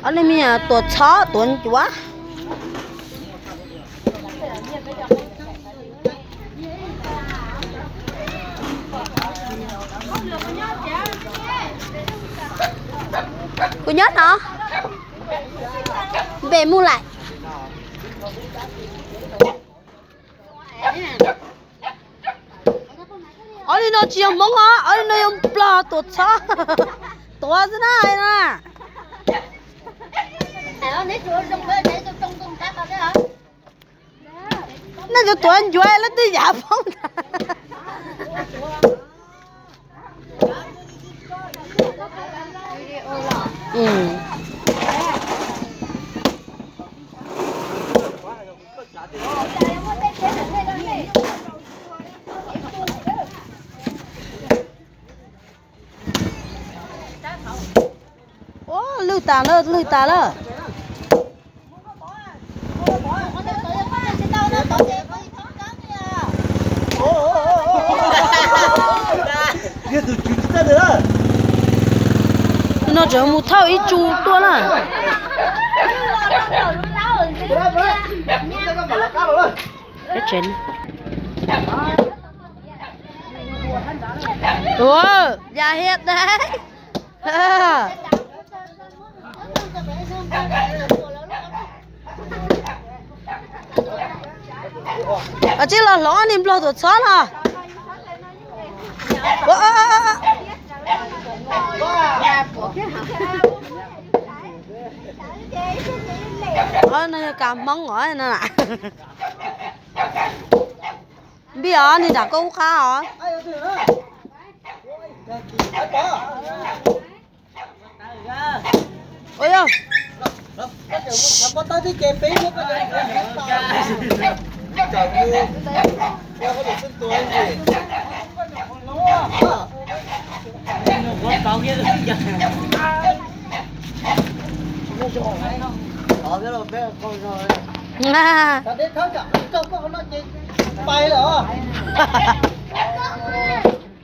Ob neeg me nyuam tuav txhob tuav ncuav. Kuv nyob no. Npe mus lawm. Ob li no tsis yog Hmoob os, ob li no yog Nplog tuav txhob. Tuav xwb na no. Nej cov tuav ncuav leej twg yav poob ntag. Ua, lwj tas lawm, lwj tas lawm. No tseem mus thauj ib tsu tuaj na. Ua, yam hiam dab. Koj tsis los hloov ob niag nplog tuam txhob no. No yog kab Hmoob os no. Npij os, nws nram koj ub qab os. Ua yog.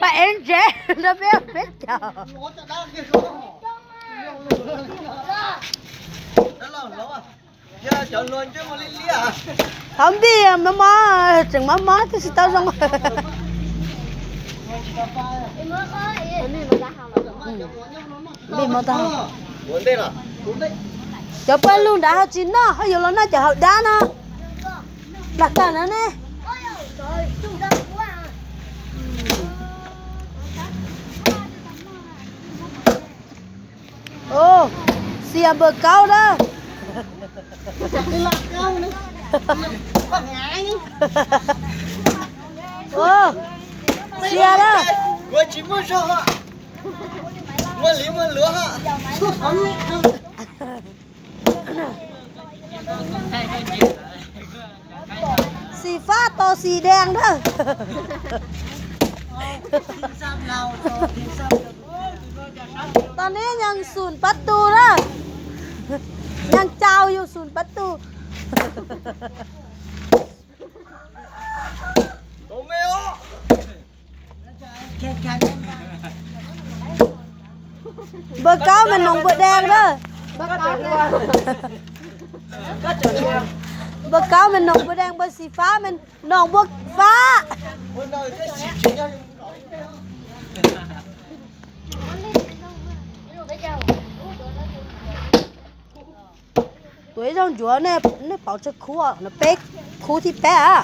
Pab ev ntsev rau peb, peb caug. Thov npij mob mob, tseem mob mob twb tsis tau zoo. Npij mob tag. Cov paj lug nrad ho tsis noj, ho yuav los noj cov haus dab no. Plag tag no ne. Xias npawg Kaub na. Xias na. Xim fab tos xim dees na. Tos neb nyees xum pab tug na. Nyees caus yus xum pab tug. Npawg Kaub mas noos npawg dees na. Npawg Kaub mas noos npawg dees, npawg xim fab mas noos npawg fab. Tuav ib zaug ncuav, nej pauv tsawg khub? No peb khub thib peb a.